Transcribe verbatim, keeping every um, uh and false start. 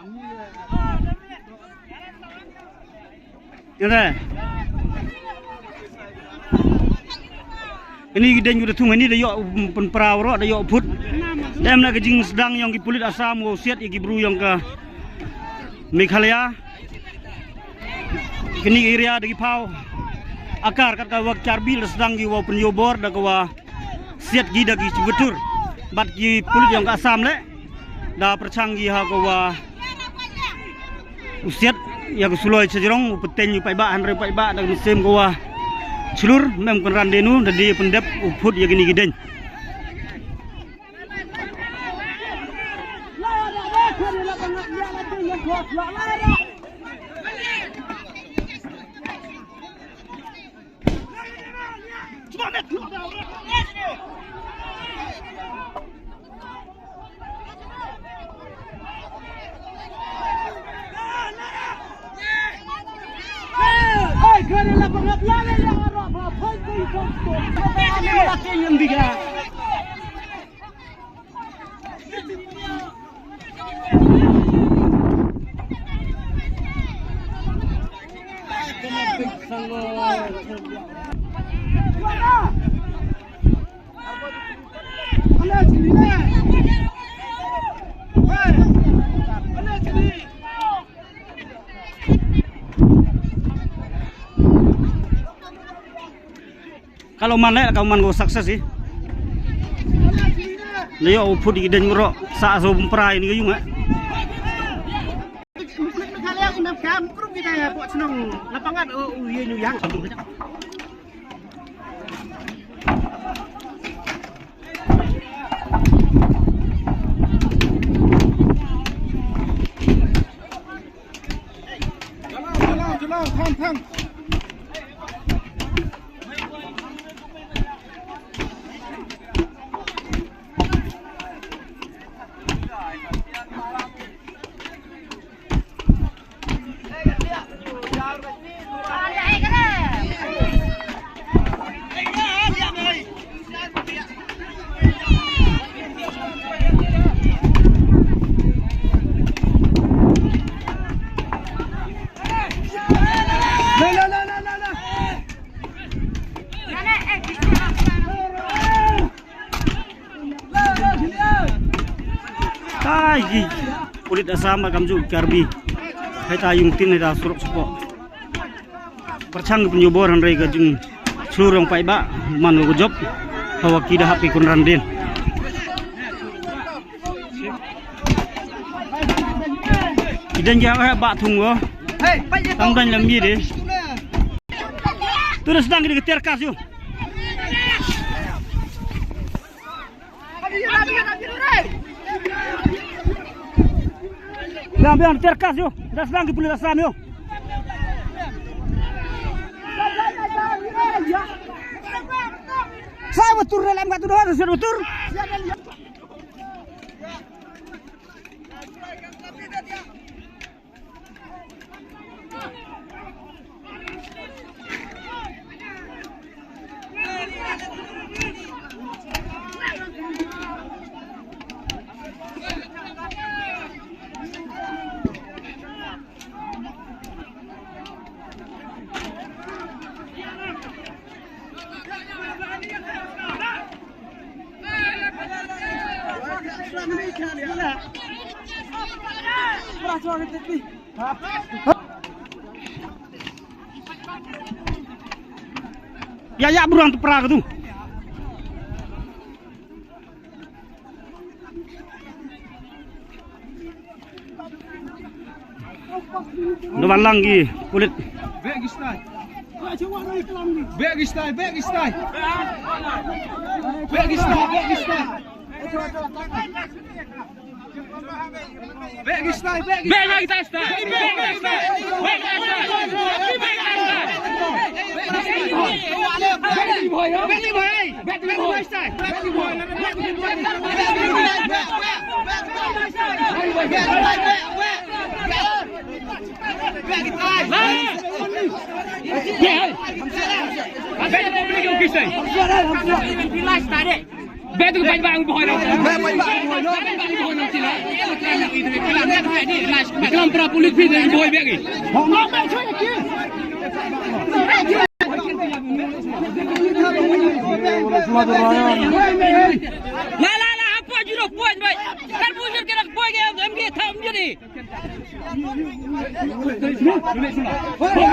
Ynda ini ki deiñ u da thung ini da yoh pynpra waroh, da yoh phut. Em na ka jingsdang yong ki pulit Assam wow siat ya ki bru yong ka Meghalaya. Kini ki area da ki phaw akar kat ka wa Karbi da sdang ki wow pynyoh bor da ka wa siat ki da ki chibyntur. Bad ki pulit yong ka Assam le da pyrchang ki ha ka wa u siat ya ka Suloi Chajrong, u pynten u paidbah, hynrei paidbah da ka mynsiem ka wa chlur, mem kynran de nu, da di pyndep u phut ya kini ki deiñ. Ka lo man le, ka man ko success i. Le yoh u phut i deiñ waroh, sa so pynpra ini ka yung eh. Tai ki pulit Assam ba kamjooh Karbi. Hei ta yung tin, hei ta surok supoh. Pyrchang ki pynyoh bor, hynrei ka jingchlur yong paidbah man ko jop. Hawa ki da hap ki kynran dien. Ki deiñ ki hap hap ba thung ko. Tang deiñ lam yi de. Tu da sdang ki da ka tiar kas yo. Biang, biang, tiar kas yo. Da sdang ki pulit Assam yo. Sa watur dalam ka tu doh, sa watur. Ya, ya, burang tu pra ka tu. Nda balang ki pulit. Bek istai, bek istai. Bek istai, bek istai. Bek istai, bek istai. Bek istai, bek istai. Bek istai. Bek istai. Kam pra pulit phi de boi bek i. La, la, la, hapoh zero point, boi. Kan bujur ke rak boi ke, em ke tham je ni.